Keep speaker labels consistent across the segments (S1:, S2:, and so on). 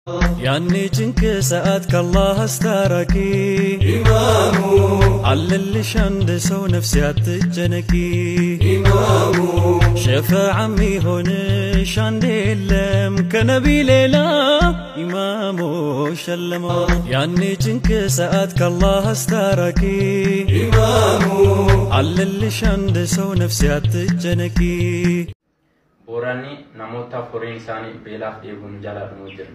S1: ያኔ ጭንቅ ሰዓት ከአላህ አስታራቂ
S2: ኢማሙ
S1: አለልሽ አንድ ሰው ነፍሴ አትጨነቂ።
S2: ኢማሙ
S1: ሸፈዓ የሚሆንሽ አንድ የለም ከነቢ ሌላ ኢማሙ ሸለማ። ያኔ ጭንቅ ሰዓት ከአላህ አስታራቂ
S2: ኢማሙ
S1: አለልሽ አንድ ሰው ነፍሴ አትጨነቂ።
S3: Booranni namoota horiin isaanii beelaaf dheebuun jalaa dhumuu jira.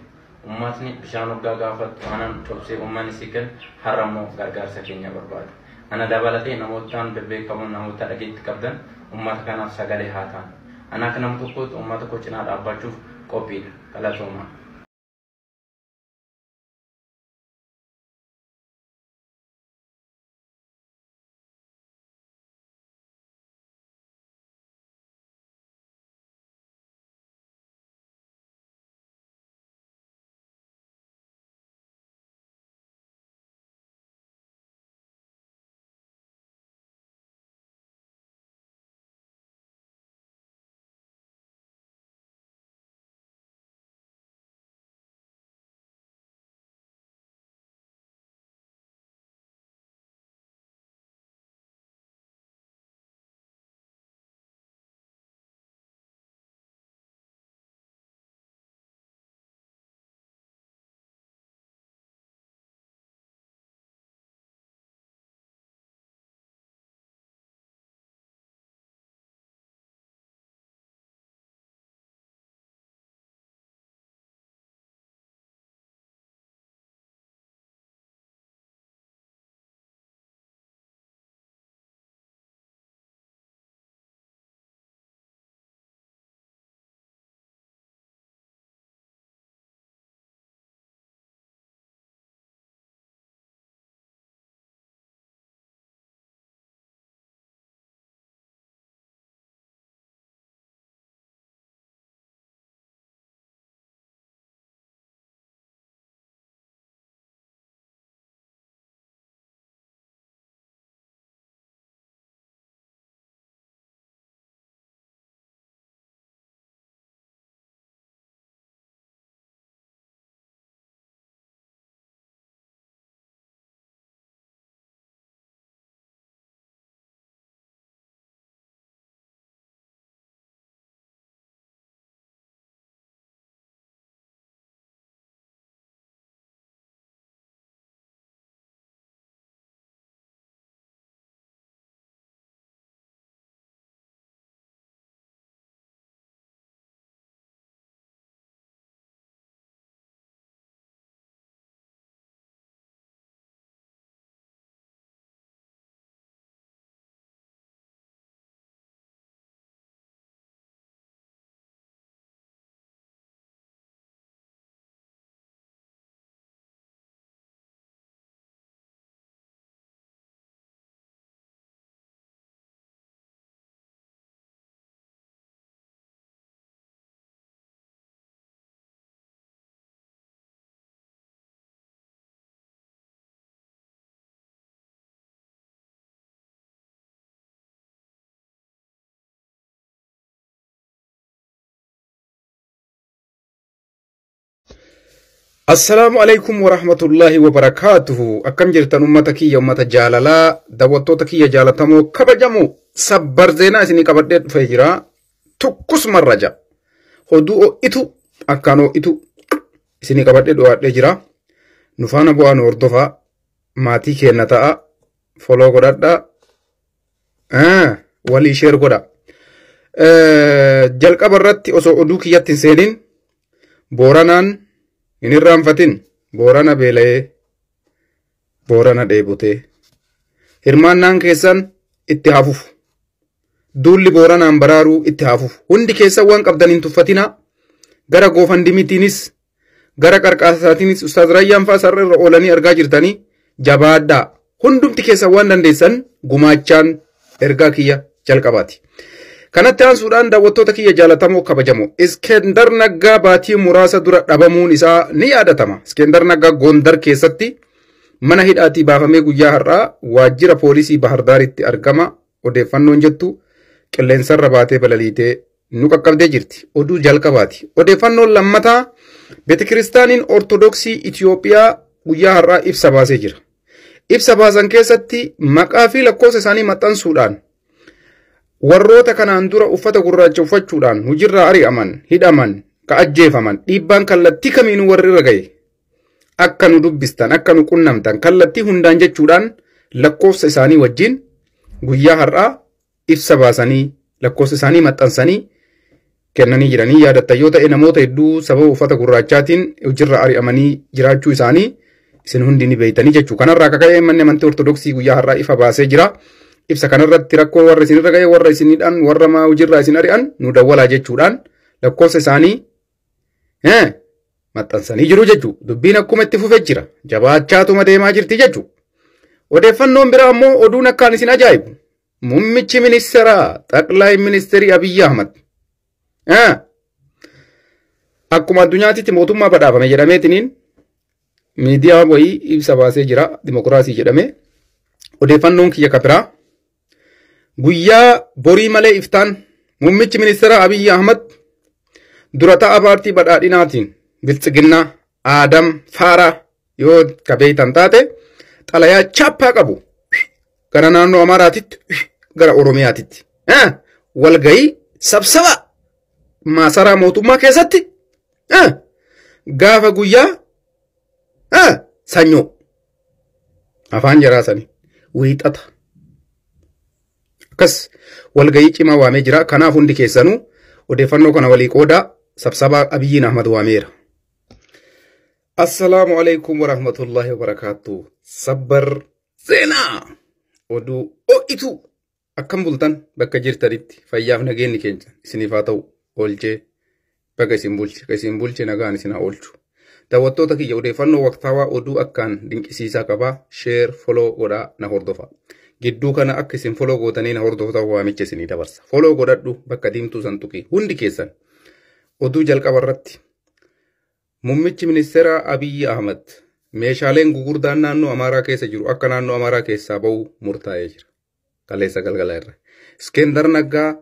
S3: Uummatni bishaan hoggaa gaafattu aanan cobsee uummanni si kennu har'a immoo gargaarsa keenya barbaada. Ana dabalatee namootaan bebbeekamoon namoota dhageetti qabdan uummata kanaaf sagalee haa ta'an. Ana akka nama tokkootti uummata koo cinaa dhaabbachuuf qophiidha. Galatoomaa.
S4: Assalaamu alaikum warahmatullaahi wabarakaatuhu. Akkam jirtan ummata kiyya, ummata jaalalaa, daawwattoota kiyya jaalatamoo kabajamoo, sabbar zeenaa isinii qabadhee dhufee jira. Tukkus marraja. Hoduu ho'itu akkaan ho'itu isinii qabadhee dhiyaadhee jira. Nu faana bu'aa, nu hordofaa, maatii keenna ta'a, foloo godhadhaa, walii sheer godha. Jalqaba irratti osoo oduu kiyyatti hin seenin Booranaan hin irraanfatin. Boorana beela'ee, Boorana dheebotee, hirmaannaan keessan itti hafuuf, duulli Booranaan baraaruu itti hafuuf, hundi keessan waan qabdan hin tuffatinaa. Gara GoFundMetiinis gara qarqaasaatiinis Ustaaz Raayyaan fa'aa sarara irra oolanii argaa jirtanii, jabaadhaa, hundumti keessan waan dandeessan gumaachaan ergaa kiyya jalqabaati. Kanatti aansuudhaan, daawwattoota kiyya jaalatamoo kabajamoo, Iskendar Naggaa baatii muraasa dura dhabamuun isaa ni yaadatama. Iskendar Naggaa Gondar keessatti mana hidhaatii baafamee guyyaa har'aa waajjira poolisii Bahardaaritti argama odeeffannoon jettu qilleensarra baatee balaliitee nu qaqqabdee jirti. Oduu jalqabaati. Odeeffannoon lammataa Beetikiristaaniin Ortodoksii Itiyoophiyaa guyyaa har'aa ibsa baasee jira. Ibsa baasan keessatti maqaa fi lakkoofsa isaanii maxxansuudhaan warroota kanaan dura uffata gurraacha uffachuudhaan hojiirraa ari'aman, hidhaman, ka ajjeefaman, dhiibbaan kallattii kamiinuu warri irra gahe akka nu dubbistan, akka nu qunnamtan kallattii hundaan jechuudhaan lakkoofsa isaanii wajjin guyyaa har'aa ibsa baasanii lakkoofsa isaanii maxxansanii kennanii jiranii. Yaadattan yoo ta'e, namoota hedduu sababa uffata gurraachaatiin hojiirra ari'amanii jiraachuu isaanii isin hundi ni beeytanii jechuu. Kanarraa akka ka'e manni amantii Ortodoksii guyyaa har'aa ifa baasee jira. Ibsa kanarratti rakkoo warra isinirra ga'e, warra isinidhaan, warra maa hojiirraa isin ari'an nu dawwalaa jechuudhaan lakkoofsa isaanii maxxansanii jiru jechuu. Dubbiin akkuma itti fufee jira. Jabaachaatuma deemaa jirti jechuu. Odeeffannoon biraa ammoo oduun akkaan isin ajaa'ibu. Muummichi ministeeraa Xaqlaay Ministeerii Abiyyi Ahmad akkuma addunyaatitti mootummaa badhaafame jedhameetiniin miidiyaa wayii ibsa baasee jira, dimokiraasii jedhame. Odeeffannoon kiyya kabiraa, guyyaa borii malee iftaan muummichi ministeera Abiyyi Ahmad dura ta'a paartii badhaadhinaatiin Biltsiginnaa Aadam Faaraa yoo kabeeytan taate, xalayaa chaappaa qabu gara naannoo Amaaraatitti, gara Oromiyaatitti walgayii sabsaba maasaraa mootummaa keessatti gaafa guyyaa sanyoo, afaan jaraasanii wiixata, akkas walgayii cimaa waamee jira. Kanaaf hundi keessanuu odeeffannoo kana walii qoodaa, sabsabaa Abiyyiin Ahmad waameera. Assalaamu alaikum warahmatullahi wabarakaatu. Sabbar seenaa oduu ho'itu. Akkam bultan? Bakka jirtanitti fayyaaf nageenyi keenya isiniif haa ta'u. Oolchee baga isin bulche, ka isin bulche nagaan isin haa oolchu. Daawwattoota kiyya, odeeffannoo waqtaawaa oduu akkaan dinqisiisaa qabaa. Share, follow godhaa na hordofa. Gidduu kana akka isin follow gootanii na hordoftan waamicha isinii dabarsa. Follow godhadhu, bakka diimtuu san tuqi hundi keessan. Oduu jalqaba irratti, muummichi ministeera Abiyyi Ahmad meeshaaleen gugurdaan naannoo Amaaraa keessa jiru akka naannoo Amaaraa keessaa ba'u murtaa'ee jira. Kaleessa galgala irra. Iskendar Naggaa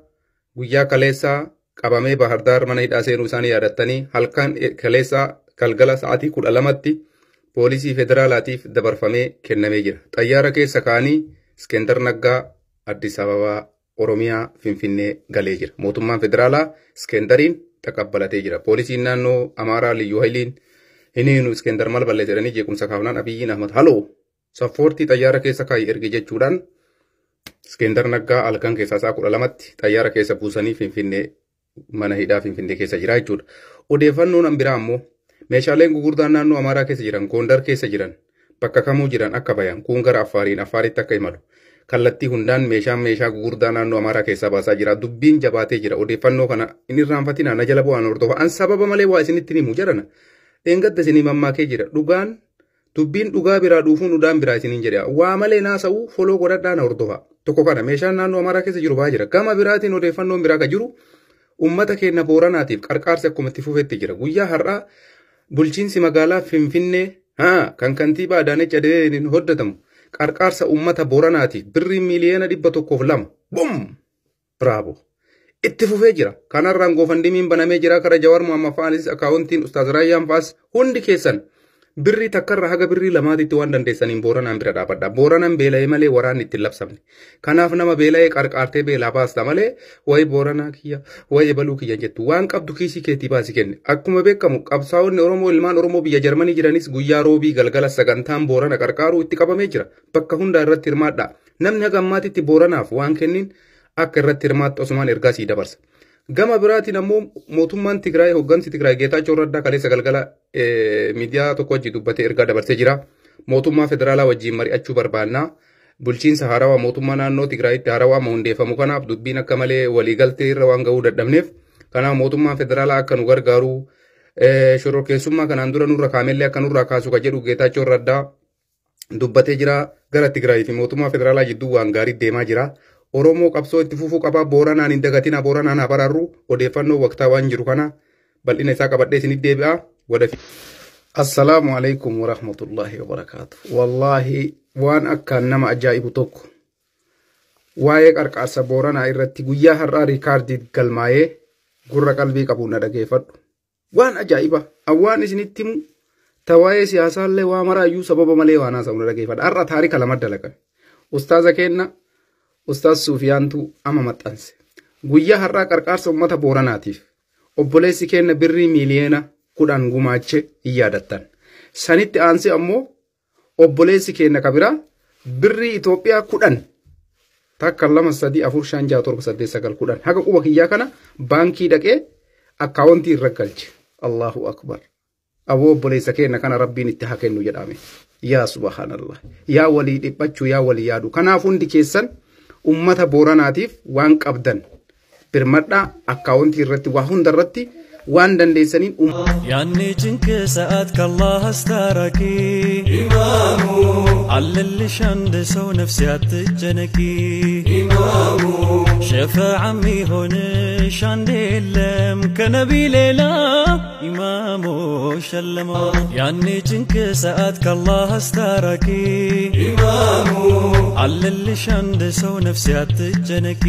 S4: guyyaa kaleessaa qabamee Bahardaar mana hidhaa seenuu isaanii yaadattanii, halkan kaleessaa galgala sa'aatii 12tti poolisii federaalaatiif dabarfamee kennamee jira. Xayyaara keessa kaanii Iskendar Naggaa Addis Ababaa, Oromiyaa, Finfinnee galee jira. Mootummaan federaalaa Iskendariin taqabbalatee jira. Poolisiin naannoo Amaaraa Liyyuu Hayiliin hiniinu Iskendar mal balleesse jedhanii jeequmsa kaafnaan, Abiyyiin Ahmad haloo saffoortii xayyaara keessa kaayi erge jechuudhaan Iskendar Naggaa halkan keessaa sa'a 12tti xayyaara keessa buusanii Finfinnee, mana hidhaa Finfinnee keessa jira jechuudha. Odeeffannoon biraa ammoo meeshaaleen gugurdaan naannoo Amaaraa keessa jiran, Gondar keessa jiran, bakka kamuu jiran akka bayan, kuun gara Affaariin Affaaritti akka imalu. Kallattii hundaan meeshaan meeshaa gugurdaa naannoo Amaaraa keessaa baasaa jira. Dubbiin jabaatee jira. Odeeffannoo kana hin irraanfatinaa, na jala bu'aan hordofa. An sababa malee waa isinitti himu jarana. Dheengadda isinii mammaakee jira. Dhugaan dubbiin dhugaa biraa dhuufuun udaan biraa isiniin jedha. Waa malee naasa'uu, follow godhadhaa na hordofa. Tokko kana, meeshaan naannoo Amaaraa keessa jiru ba'aa jira. Gama biraatiin odeeffannoon biraa kan jiru, uummata keenya Booranaatiif qarqaarsi akkuma itti fufetti jira. Guyyaa har'aa bulchiinsi magaalaa Finfinnee kan kantiibaa Adaanech Abeebeen hojjetamu qarqaarsa uummata Booranaatiif birrii 102 miliyoona bum bravo itti fufee jira. Kanarraan GoFundMen banamee jira. Kara Jawaar Muhammad fa'aanis akkaawuntiin Ustaaz Raayyaan fa'as hundi keessan birrii takkarra haga birrii lamaatitti waan dandeessaniin Booranaan bira dhaabadha. Booranaan beela'ee malee waraanni ittiin labsamne. Kanaaf nama beela'ee qarqaartee beelaa baasta malee wayi Booranaa kiyya, wayi ebaluu kiyya jettu, waan qabdu kiisii keetii baasi kenne. Akkuma beekamu qabsaa'onni Oromoo, ilmaan Oromoo biyya Jarmanii jiranis guyyaa roobii galgala sagantaan Boorana qarqaaruu itti qabamee jira. Bakka hundaa irratti hirmaadha. Namni haga ammaatitti Booranaaf waan kennin akka irratti hirmaattu osumaan ergaa sii dabarsa. Gama biraatiin ammoo mootummaan Tigraay, hooggansi Tigraay Geetaachoo Raddaa kaleessa galgala miidiyaa tokko wajjin dubbatee ergaa dabarsee jira. Mootummaa federaalaa wajjin mari'achuu barbaannaa. Bulchiinsa haarawaa mootummaa naannoo Tigraayitti haarawaa amma hundeeffamu kanaaf dubbiin akka malee waliigaltee irra waan gahuu dadhabneef, kanaaf mootummaan federaalaa akka nu gargaaru, shororkeessummaa kanaan dura nurra kaamellee akka nurraa kaasu ka jedhu Geetaachoo Raddaa dubbatee jira. Gara Tigraay fi mootummaa federaalaa jidduu waan gaarii deemaa jira. Oromoo qabsoo itti fufuu qabaa. Booranaan hin dagatina, Booranaan haa baraarru. Odeeffannoo waqtaa waan jiru kana bal'ina isaa qabadhee isinitti deebi'a. Wadafi. Assalaamu alaikum warahmatullahi wabarakaatu. Wallaahi waan akkaan nama ajaa'ibu tokko, waa'ee qarqaarsa Booranaa irratti guyyaa har'aa riikaardii galmaa'ee, gurra qalbii qabuun na dhageeffadhu. Waan ajaa'iba awwaan isinitti himu tawaa'ee siyaasaallee waa maraayyuu sababa malee waan haasa'u na dhageeffadha. Har'a taarika lama dalagame. Ustaaza keenna Ustaaz Suufiyaantu ama maxxanse. Guyyaa har'aa qarqaarsa uummata Booranaatiif obboleessi keenna birrii 10 miiliyoona gumaache hin yaadattan. Sanitti aansee ammoo obboleessi keenna kabiraa birrii Itoophiyaa 10 1 2 3 4 5 6 7 8 9 10 haga quba kiyyaa kana baankii dhaqee akkaawwantii irra galche. Allahu akbar. Aboo obboleessa keenna kana rabbiin itti haa kennu jedhame. Yaa subhaanallah. Yaa walii dhiphachuu, yaa walii yaadu. Kanaaf hundi keessan ummata Booranaatiif waan qabdan birmadhaa, akkaawwantii irratti waa hunda irratti waan dandeessaniin.
S1: ያኔ ጭንቅ ሰዓት ከአላህ አስታራቂ
S2: ኢማሙ
S1: አለልሽ አንድ ሰው ነፍሴ አትጨነቂ።
S2: ኢማሙ
S1: ሸፈዓ የሚሆንሽ አንድ የለም ከነቢ ሌላ ኢማሙ ሸለማ። ያኔ ጭንቅ ሰዓት ከአላህ አስታራቂ
S2: ኢማሙ
S1: አለልሽ አንድ ሰው ነፍሴ አትጨነቂ።